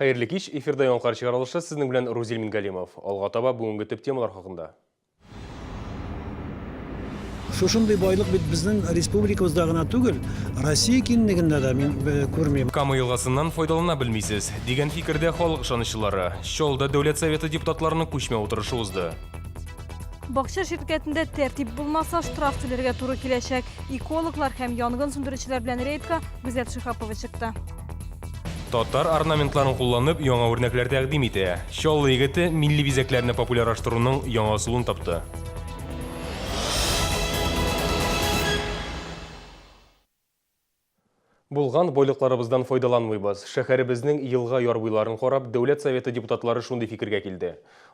Хәерле кич, эфирда Яңалыклар чыгарылышы, сезнең белән Рузил Мингалимов. Алга таба бүгенге төп темалар хакында. Шушындый байлык бит безнең республикабызда гына түгел, Россия киңлегендә дә мин э, күрмим. Кама елгасыннан файдалана белмисез, дигән фикердә халык ышанычылары. Чаллыда Дәүләт Советы депутатларының күчмә утырышы узды. Бакча ширкәтендә тәртип булмаса, штраф түләргә туры киләчәк. Экологлар һәм янгын сүндерүчеләр белән рейдка Гүзәл Шиһапова чыкты. Татар орнаментларын кулланып, яңа үрнәкләр тәкъдим итә. Чаллы егете милли бизәкләрне популярлаштыруның яңа ысулын тапты. Булган байлыкларыбыздан файдаланмыйбыз. Шәһәребезнең елга яр буйларын карап, Дәүләт Советы депутатлары шундый фикергә килде.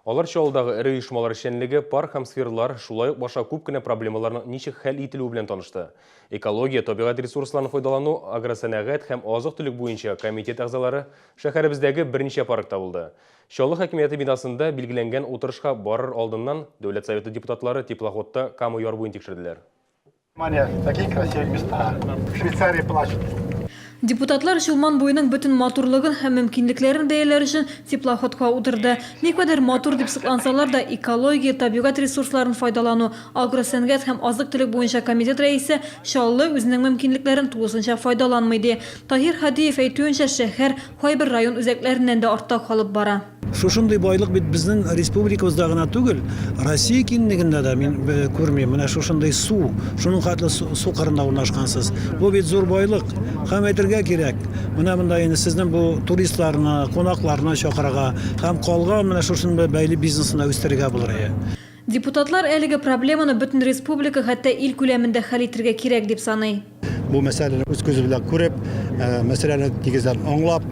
Алар Чаллыдагы эре оешмалар эшчәнлеге, парк һәм скверлар, шулай ук башка күп кенә проблемаларның ничек хәл ителүе белән танышты. Экология, табигать ресурсларын файдалану, агросәнәгать һәм азык-төлек буенча комитет әгъзалары шәһәребездәге берничә паркта булды. Чаллы хакимияте бинасында билгеләнгән утырышка барыр алдыннан Дәүләт Советы депутатлары теплоходта Кама яр буен тикшерделәр. Внимание, такие красивые места. В Швейцарии плачут. Депутатлар Чулман буеның бөтен матурлыгын һәм мөмкинлекләрен бәяләр өчен теплоходка утырды. Никадәр матур дип соклансалар да, экология, табигать ресурсларын файдалану, агросәнгать һәм азык-төлек буенча комитет рәисе Чаллы үзенең мөмкинлекләрен тулысынча файдаланмый, ди. Таһир Һадиев әйтүенчә, шәһәр кайбер район үзәкләреннән дә артта калып бара. Шушындый байлык бит безнең республикабызда гына түгел, Россия киңлегендә дә мин э, күрмим. Менә шушындый су, шуның хәтле су кырында урнашкансыз. Бу бит зур байлык. Һәм әйтергә кирәк, менә монда инде сезнең бу туристларны, кунакларны чакырырга һәм калган менә шушындый бәйле бизнесны да үстерергә булыр иде. Депутатлар әлеге проблеманы бөтен республика, хәтта ил күләмендә хәл итергә кирәк дип саный. Бу мәсьәләне үз күзе белән күреп, мәсьәләне тигездән аңлап,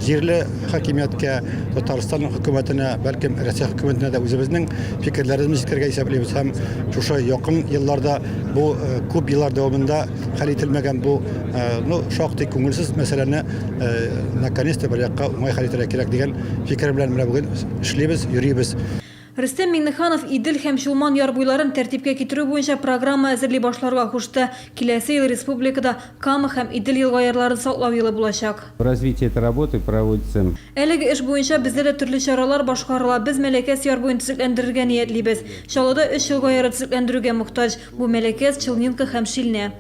җирле хакимияткә, Татарстан хөкүмәтенә, бәлкем Россия хөкүмәтенә дә үзебезнең фикерләребезне җиткерергә исәплибез һәм шушы якын елларда бу күп еллар дәвамында хәл ителмәгән бу ну шактый күңелсез мәсьәләне наконец-то бер якка уңай хәл итәргә кирәк дигән фикер белән менә бүген эшлибез, йөрибез. Рөстәм Миңнеханов Идел һәм Чулман яр буйларын тәртипкә китерү буенча программа әзерли башларга кушты. Киләсе ел республикада Кама һәм Идел елга ярларын саклау елы булачак. В развитии этой работы проводится. Әлеге эш буенча бездә дә төрле чаралар башкарыла. Без Мәләкәс яр буен төзекләндерергә ниятлибез. Чаллыда өч елга яры төзекләндерүгә мохтаҗ. Бу Мәләкәс, Челнинка һәм Шилнә.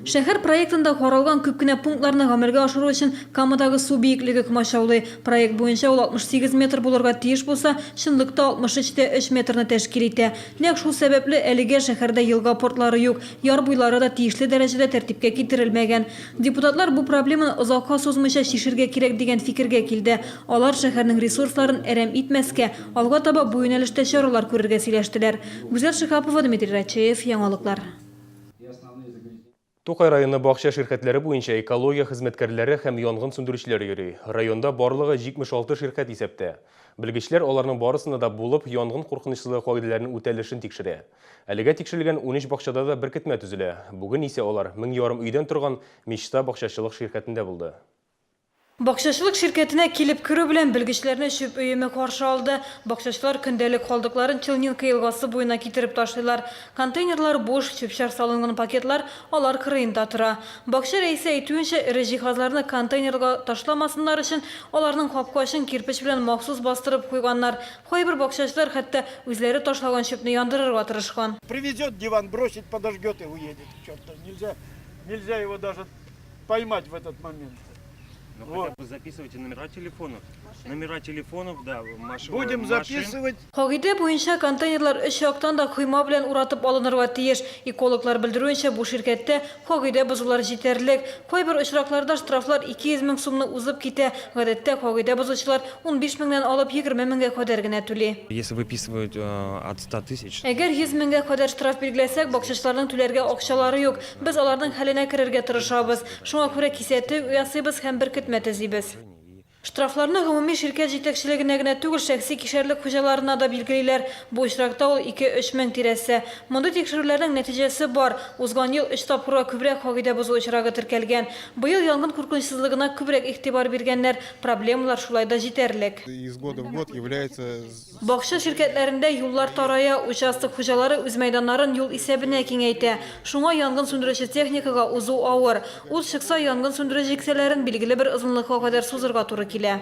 Шәһәр проектында каралган күп кенә пунктларны гамәлгә ашыру өчен Камадагы су биеклеге комачаулый. Проект буенча ул 68 метр булырга тиеш булса, чынлыкта 63 тә 3 метрны тәшкил итә. Нәкъ шул сәбәпле әлегә шәһәрдә елга портлары юк, яр буйлары да тиешле дәрәҗәдә тәртипкә китерелмәгән. Депутатлар бу проблеманы озакка сузмыйча чишергә кирәк дигән фикергә килде. Алар шәһәрнең ресурсларын әрәм итмәскә, алга таба бу юнәлештә чаралар күрергә сөйләштеләр. Гүзәл Шиһапова, Дмитрий Рачеев, Яңалыклар. Тукай районы бакча ширкәтләре буенча экология хезмәткәрләре һәм янгын сүндерүчеләр йөри. Районда барлыгы 76 ширкәт исәптә. Белгечләр аларның барысында да булып, янгын куркынычсызлыгы кагыйдәләренең үтәлешен тикшерә. Әлегә тикшерелгән 13 бакчада да беркетмә төзелә. Бүген исә алар 1500 өйдән торган Мечта бакчачылык ширкәтендә булды. Бакчачылык ширкәтенә килеп керү белән белгечләрне чүп өеме каршы алды. Бакчачылар көндәлек калдыкларын Челнинка елгасы буена китереп ташлыйлар. Контейнерлар буш, чүп-чар салынган пакетлар алар кырыенда тора. Бакча рәисе әйтүенчә, эре җиһазларны контейнерга ташламасыннар өчен, аларның капкачын кирпеч белән махсус бастырып куйганнар. Кайбер бакчачылар хәтта үзләре ташлаган чүпне яндырырга тырышкан. Привезет диван, бросит, подожгет и уедет к черту. Нельзя, нельзя его даже поймать в этот момент. Ну, вот. хотя бы записывайте номера телефонов. Номера телефонов, да, маш... Будем машин. записывать. Кагыйдә буенча контейнерлар өч яктан да койма белән уратып алынырга тиеш. Экологлар белдерүенчә, бу ширкәттә кагыйдә бозулар җитәрлек. Кайбер очракларда штрафлар 200 мең сумны узып китә. Гадәттә, кагыйдә бозучылар 15 меңнән алып 20 меңгә кадәр генә түли. Если выписывают э, от 100 тысяч. Әгәр 100 меңгә кадәр штраф билгеләсәк, бакчачыларның түләргә акчалары юк. Без аларның хәленә керергә тырышабыз. Шуңа күрә кисәтү ясыйбыз һәм беркетмә төзибез. Штрафларны гомуми ширкәт җитәкчелегенә генә түгел, шәхси кишәрлек хуҗаларына да билгелиләр. Бу очракта ул ике-өч мең тирәсе. Мондый тикшерүләрнең нәтиҗәсе бар. Узган ел өч тапкырга күбрәк кагыйдә бозу очрагы теркәлгән. Быел янгын куркынычсызлыгына күбрәк игътибар биргәннәр. Проблемалар шулай да җитәрлек. Из года в год является Бакча ширкәтләрендә юллар тарая, участок хуҗалары үз мәйданнарын юл исәбенә киңәйтә. Шуңа янгын сүндерүче техникага узу авыр. Ут чыкса, янгын сүндерү җиксәләрен билгеле бер озынлыкка кадәр сузырга туры килә. килә.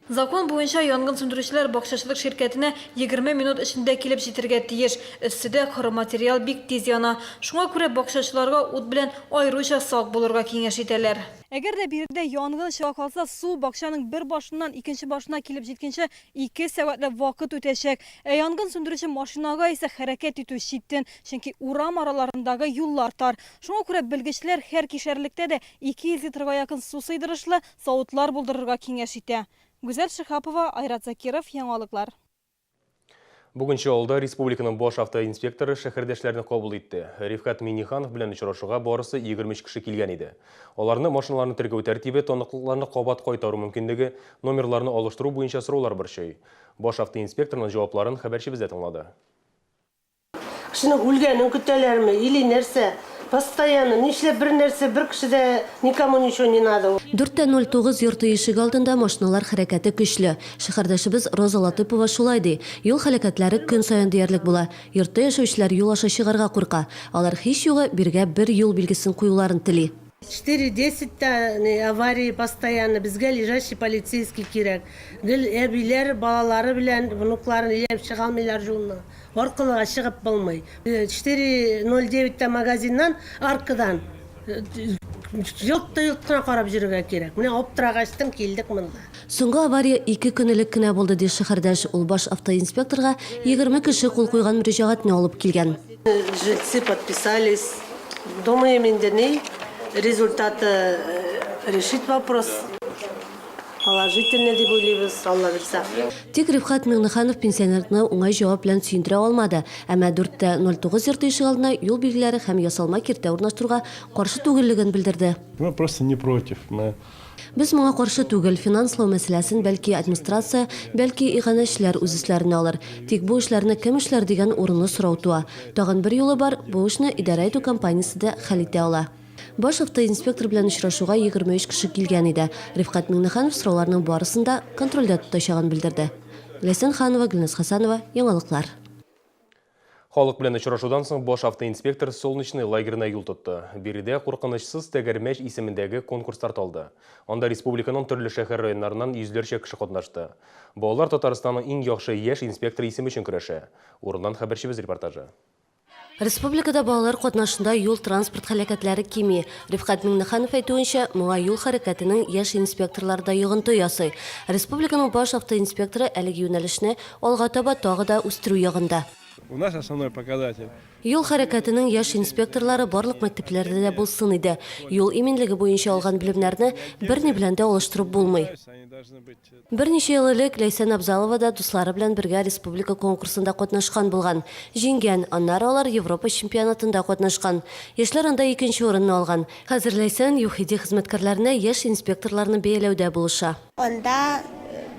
Закон буенча янгын сүндерүчеләр бакчачылык ширкәтенә 20 минут эчендә килеп җитәргә тиеш. Эсседә коры материал бик тиз яна. Шуңа күрә бакчачыларга ут белән аеруча сак булырга киңәш итәләр. Әгәр дә биредә янгын чыга калса, су бакчаның бер башыннан икенче башына килеп җиткәнче ике сәгатьләп вакыт үтәчәк. Ә янгын сүндерүче машинага исә хәрәкәт итү читен, чөнки урам араларындагы юллар тар. Шуңа күрә белгечләр һәр кишәрлектә дә 200 литрга якын су сыйдырышлы савытлар булдырырга киңәш итә. Гүзәл Шиһапова, Айрат Закиров, Яңалыклар. Бүген Чаллыда республиканың баш автоинспекторы шәһәрдәшләрне кабул итте. Рифкать Миңнеханов белән очрашуга барысы 23 кеше килгән иде. Аларны машиналарны теркәү тәртибе, таныклыкларны кабат кайтару мөмкинлеге, номерларны алыштыру буенча сораулар борчый. Баш автоинспекторның җавапларын хәбәрчебез дә тыңлады. Кешенең үлгәнен көтәләрме или нәрсә? Постоянно нишләп бер нәрсә бер кеше дә никому ничего не надо. 4 тә 09 йорты ишеге алдында машиналар хәрәкәте көчле. Шәһәрдәшебез Роза Латыпова шулай ди. Юл һәлакәтләре көн саен диярлек була. Йортта яшәүчеләр юл аша чыгарга курка. Алар һич югы бирегә бер юл билгесен куюларын тели. 4:10-тә аварии постоянно, безгә лежачий полицейский кирәк. Гел әбиләр балалары белән внукларын иләп чыга алмыйлар юлны. Аркылыга чыгып булмый. 4:09-тә магазиннан аркадан йолт та йолт кына карап йөрергә кирәк. Менә аптырагачтын килдек монда. Соңгы авария 2 көн элек кенә булды, ди шәһәрдәш. Ул баш автоинспекторга 20 кеше кул куйган мөрәҗәгатьне алып килгән. Жильцы подписались. Думаем, инде ни результаты решить вопрос положительный дип уйлыйбыз, Алла бирсә. Тик Рифкать Миңнеханов пенсионерны уңай җавап белән сөендерә алмады. Әмма 4:09 йорты ишегалдына юл билгеләре һәм ясалма киртә урнаштыруга каршы түгеллеген белдерде. Мы просто не против. Мы Без моңа каршы түгел. Финанслау мәсьәләсен бәлки администрация, бәлки иганәчеләр үз өсләренә алыр. Тик бу эшләрне кем эшләр дигән урынлы сорау туа. Тагын бер юлы бар, бу эшне идарә итү компаниясе дә хәл итә ала. Баш автоинспектор белән очрашуга 23 кеше килгән иде. Рифкать Миңнеханов сорауларның барысын да контрольдә тотачагын белдерде. Ләйсән Ханова, Гөлназ Хасанова, Яңалыклар. Халык белән очрашудан соң баш автоинспектор Солнечный лагерена юл тотты. Биредә Куркынычсыз тәгәрмәч исемендәге конкурс старт алды. Анда республиканың төрле шәһәр районнарыннан йөзләрчә кеше катнашты. Балалар Татарстанның иң яхшы яшь инспекторы исеме өчен көрәшә. Урыннан хәбәрчебез репортажы. Республикада балалар катнашында юл транспорт һәлакәтләре кими. Рифкать Миңнеханов әйтүенчә, моңа юл хәрәкәтенең яшь инспекторлары да йогынты ясый. Республиканың баш автоинспекторы әлеге юнәлешне алга таба тагы да үстерү ягында. У нас основной показатель Юл хәрәкәтенең яшь инспекторлары барлык мәктәпләрдә дә булсын иде. Юл иминлеге буенча алган белемнәрне берни белән дә алыштырып булмый. Они должны быть Берничә ел элек Ләйсән Абзалова да дуслары белән бергә республика конкурсында катнашкан булган. Җиңгән, аннары алар Европа чемпионатында катнашкан. Яшьләр анда икенче урынны алган. Хәзер Ләйсән ЮХИДИ хезмәткәрләренә яшь инспекторларны бәяләүдә булыша. Анда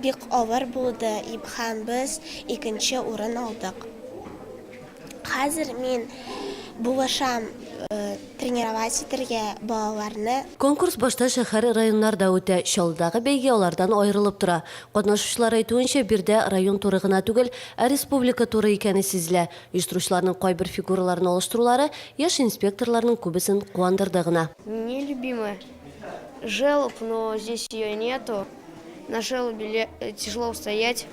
бик авыр булды һәм без икенче урын алдык. Хәзер мин булышам тренировать итәргә балаларны. Конкурс башта шәһәр районнарда үтә. Чаллыдагы бәйге алардан аерылып тора. Катнашучылар әйтүенчә, биредә район туры гына түгел, ә республика туры икәне сизелә. Оештыручыларның кайбер фигураларын алыштырулары яшь инспекторларның күбесен куандырды гына. Мне любимая желоб, но здесь ее нету. На желобе тяжело устоять.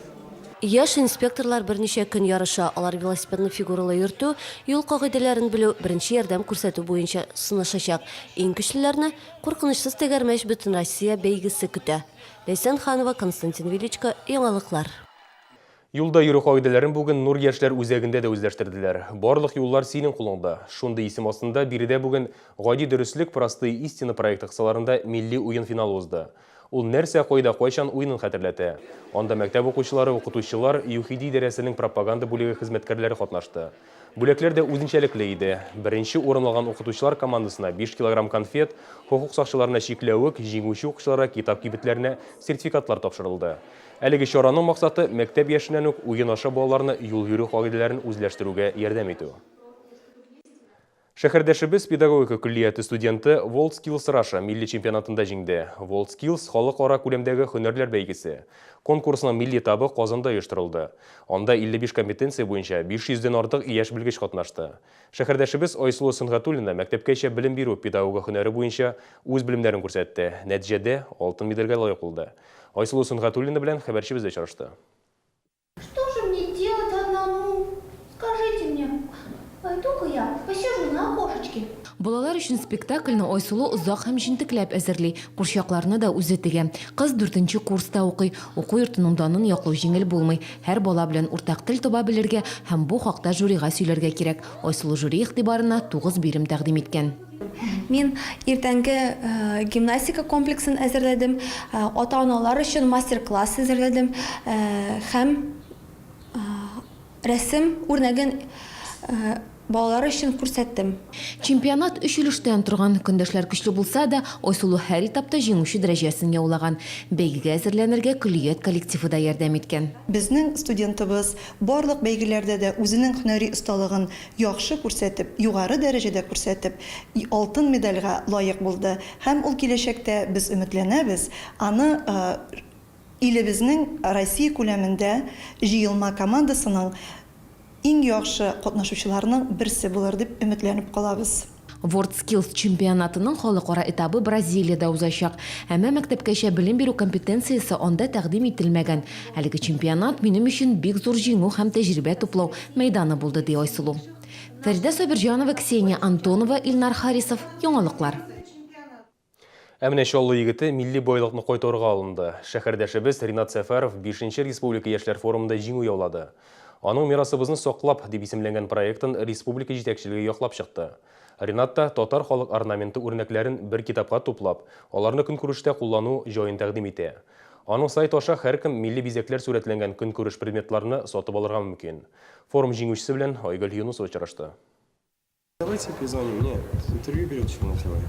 Яшь инспекторлар берничә көн ярыша. Алар велосипедны фигуралы йөртү, юл кагыйдәләрен белү, беренче ярдәм күрсәтү буенча сынашачак. Иң көчлеләрне Куркынычсыз тәгәрмәч Бөтенроссия бәйгесе көтә. Ләйсән Ханова, Константин Величко, Яңалыклар. Юлда йөрү кагыйдәләрен бүген Нур яшьләр үзәгендә дә үзләштерделәр. Барлык юллар синең кулыңда. Шундый исем астында биредә бүген Гади дөреслек Простые истины проекты кысаларында милли уен финалы узды. Ул нәрсә, кайда, кайчан уенын хәтерләтә. Анда мәктәп укучылары, укытучылар, ЮХИДИ идарәсенең пропаганда бүлеге хезмәткәрләре катнашты. Бүләкләр дә үзенчәлекле иде. Беренче урын алган укытучылар командасына 5 килограмм конфет, хокук сакчыларына чикләвек, җиңүче укучыларга китап кибетләренә сертификатлар тапшырылды. Әлеге чараның максаты мәктәп яшеннән үк уен аша балаларны юл йөрү кагыйдәләрен үзләштерүгә ярдәм итү. Шәһәрдәшебез педагогика көллияте студенты WorldSkills Russia милли чемпионатында җиңде. WorldSkills халыкара күләмдәге һөнәрләр бәйгесе. Конкурсның милли этабы Казанда оештырылды. Анда 55 компетенция буенча 500 дән артык яшь белгеч катнашты. Шәһәрдәшебез Айсылу Сөнгатуллина мәктәпкәчә белем бирү педагогы һөнәре буенча үз белемнәрен күрсәтте. Нәтиҗәдә, алтын медальгә лаек булды. Айсылу Сөнгатуллина белән хәбәрчебез дә очрашты. Что же мне делать одному? Скажите мне, пойду-ка я посижу на окошечке. Балалар өчен спектакльне Айсылу озак һәм җентекләп әзерли. Курчакларны да үзе тегә. Кыз дүртенче курста укый. Уку йортының данын яклау җиңел булмый. Һәр бала белән уртак тел таба белергә һәм бу хакта жюрига сөйләргә кирәк. Айсылу жюри игътибарына тугыз бирем тәкъдим иткән. Мин иртәнге гимнастика комплексын әзерләдем, ата-аналар өчен мастер-класс әзерләдем һәм рәсем үрнәген балалар өчен күрсәттем. Чемпионат өч өлештән торган. Көндәшләр көчле булса да, Айсылу һәр этапта җиңүче дәрәҗәсен яулаган. Бәйгегә әзерләнергә көллият коллективы да ярдәм иткән. Безнең студентыбыз барлык бәйгеләрдә дә үзенең һөнәри осталыгын яхшы күрсәтеп, югары дәрәҗәдә күрсәтеп, алтын медальгә лаек булды һәм ул киләчәктә, без өметләнәбез, аны илебезнең Россия күләмендә җыелма командасының иң яхшы катнашучыларының берсе булыр дип өметләнеп калабыз. WorldSkills чемпионатының халыкара этабы Бразилиядә узачак. Әмма мәктәпкәчә белем бирү компетенциясе анда тәкъдим ителмәгән. Әлеге чемпионат минем өчен бик зур җиңү һәм тәҗрибә туплау мәйданы булды, ди Айсылу. Фәридә Сабирҗанова, Ксения Антонова, Илнар Харисов. Яңалыклар. Ә менә Чаллы егете милли байлыкны кайтарырга алынды. Шәһәрдәшебез Ринат Сәфәров бишенче республика яшьләр форумында җиңү яулады. Аның Мирасыбызны саклап дип исемләнгән проектын республика җитәкчелеге яклап чыкты. Ринат та татар халык орнаменты үрнәкләрен бер китапка туплап, аларны көнкүрештә куллану җаен тәкъдим итә. Аның сайты аша һәркем милли бизәкләр сурәтләнгән көнкүреш предметларны сатып алырга мөмкин. Форум җиңүчесе белән Айгөл Юнусова очрашты. Давайте перезвоним. Нет, интервью берет Чернотелай.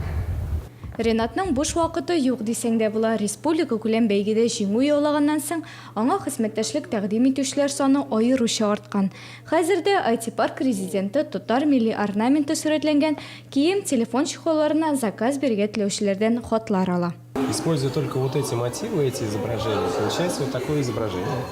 Ренатның буш вакыты юк дисәң дә була. Республика күләм бәйгедә җиңү яулаганнан соң, аңа хезмәттәшлек тәкъдим итүчеләр саны аеруча арткан. Хәзер дә IT-парк резиденты татар милли орнаменты сурәтләнгән кием, телефон чехолларына заказ бирергә теләүчеләрдән хатлар ала. Используя только вот эти мотивы, эти изображения, получается вот такое изображение.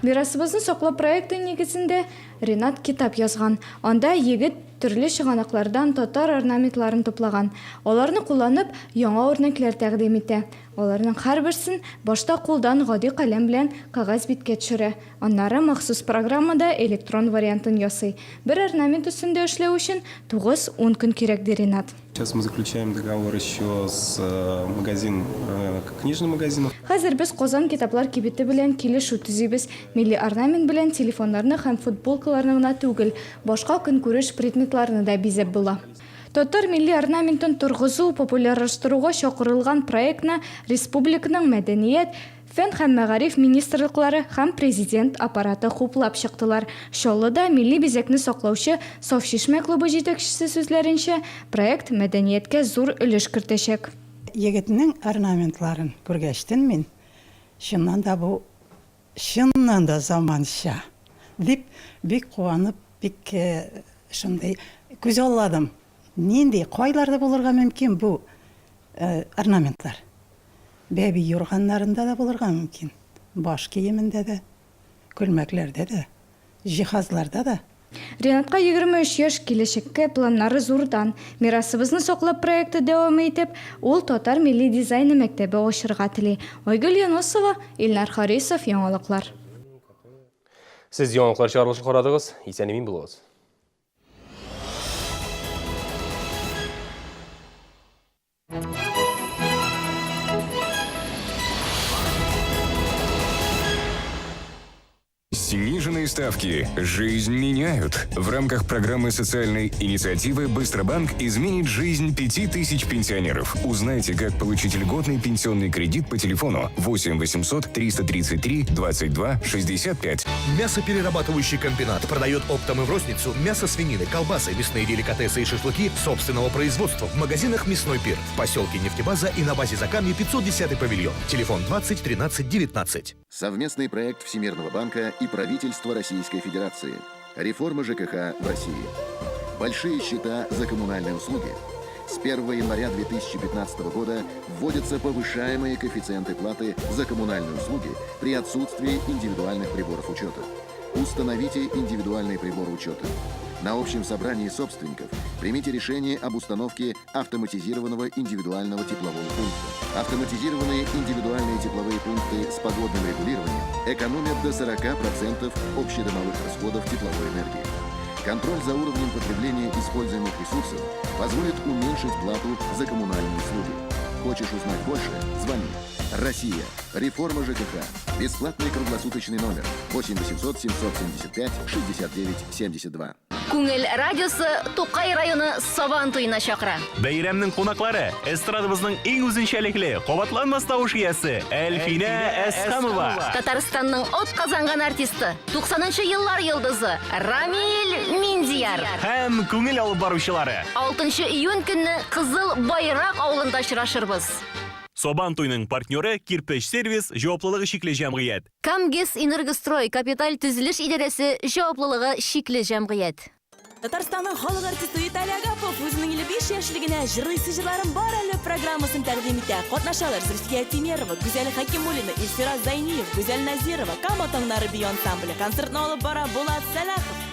Мирасыбызны саклау проекты нигезендә Ренат китап язган. Анда егет төрле чыганаклардан татар орнаментларын туплаган. Аларны кулланып, яңа үрнәкләр тәкъдим итә. Аларның һәрберсен башта кулдан гади каләм белән кәгазь биткә төшерә, аннары махсус программада электрон вариантын ясый. Бер орнамент өстендә эшләү өчен тугыз-ун көн кирәк, ди Ренат. Сейчас мы заключаем договор еще с э, магазин, э, книжным магазином. Хәзер без Казан китаплар кибете белән килешү төзибез. Милли орнамент белән телефоннарны һәм футболкаларны гына түгел, башка көнкүреш предметларны да бизәп була. Татар милли орнаментын торгызу, популярлаштыруга чакырылган проектны республиканың Мәдәният, Фән һәм мәгариф министрлыклары һәм Президент аппараты хуплап чыктылар. Чаллыда милли бизәкне саклаучы Саф чишмә клубы җитәкчесе сүзләренчә, проект мәдәнияткә зур өлеш кертәчәк. Егетнең орнаментларын күргәчтен мин, чыннан да бу чыннан да заманча, дип бик куанып, бик шундый күзалладым, нинди, кайларда булырга мөмкин бу орнаментлар? Бәби юрганнарында да булырга мөмкин, баш киемендә дә, күлмәкләрдә дә, җиһазларда да. Ринатка 23 яшь, киләчәккә планнары зурдан. Мирасыбызны саклап проекты дәвамы итеп, ул татар милли дизайны мәктәбе ачырга тели. Айгөл Юнысова, Илнар Харисов, Яңалыклар. Сез яңалыклар чыгарылышын карадыгыз. Исән-имин булыгыз. Сниженные ставки жизнь меняют. В рамках программы социальной инициативы «Быстробанк» изменит жизнь 5000 пенсионеров. Узнайте, как получить льготный пенсионный кредит по телефону 8 800 333 22 65. Мясоперерабатывающий комбинат продает оптом и в розницу мясо свинины, колбасы, мясные деликатесы и шашлыки собственного производства в магазинах «Мясной пир» в поселке Нефтебаза и на базе Закамье 510 павильон. Телефон 20 13 19. Совместный проект Всемирного банка и правительства Российской Федерации. Реформа ЖКХ в России. Большие счета за коммунальные услуги. С 1 января 2015 года вводятся повышаемые коэффициенты платы за коммунальные услуги при отсутствии индивидуальных приборов учета. Установите индивидуальный прибор учета. На общем собрании собственников примите решение об установке автоматизированного индивидуального теплового пункта. Автоматизированные индивидуальные тепловые пункты с погодным регулированием экономят до 40% общедомовых расходов тепловой энергии. Контроль за уровнем потребления используемых ресурсов позволит уменьшить плату за коммунальные услуги. Хочешь узнать больше? Звони. Россия. Реформа ЖКХ. Бесплатный круглосуточный номер 8 800 775 69 72. Күңел радиосы Тукай районы Сабан туена чакыра. Бәйрәмнең кунаклары эстрадабызның иң үзенчәлекле, кабатланмас тавыш иясе Әлфинә Әсхамова. Татарстанның атказанган артисты, 90 нчы еллар йолдызы Рамил Миндияр. Һәм күңел алып баручылары. 6 июнь көнне Кызыл Байрак авылында очрашырбыз. Сабан туйның партнеры Кирпеч сервис җаваплылыгы чикле җәмгыять. Камгэс Энергострой капиталь төзелеш идарәсе җаваплылыгы чикле җәмгыять. Татарстанның халык артисты Виталий Агапов үзенең 55 яшьлегенә Җырлыйсы җырларым бар әле программасын тәкъдим итә. Катнашалар Зөлфия Тимерова, Гүзәл Хәкимуллина, Илфира Зәйниев, Гүзәл Назирова, Кама таңнары бию ансамбле. Концертны алып бара Булат Сәлахов.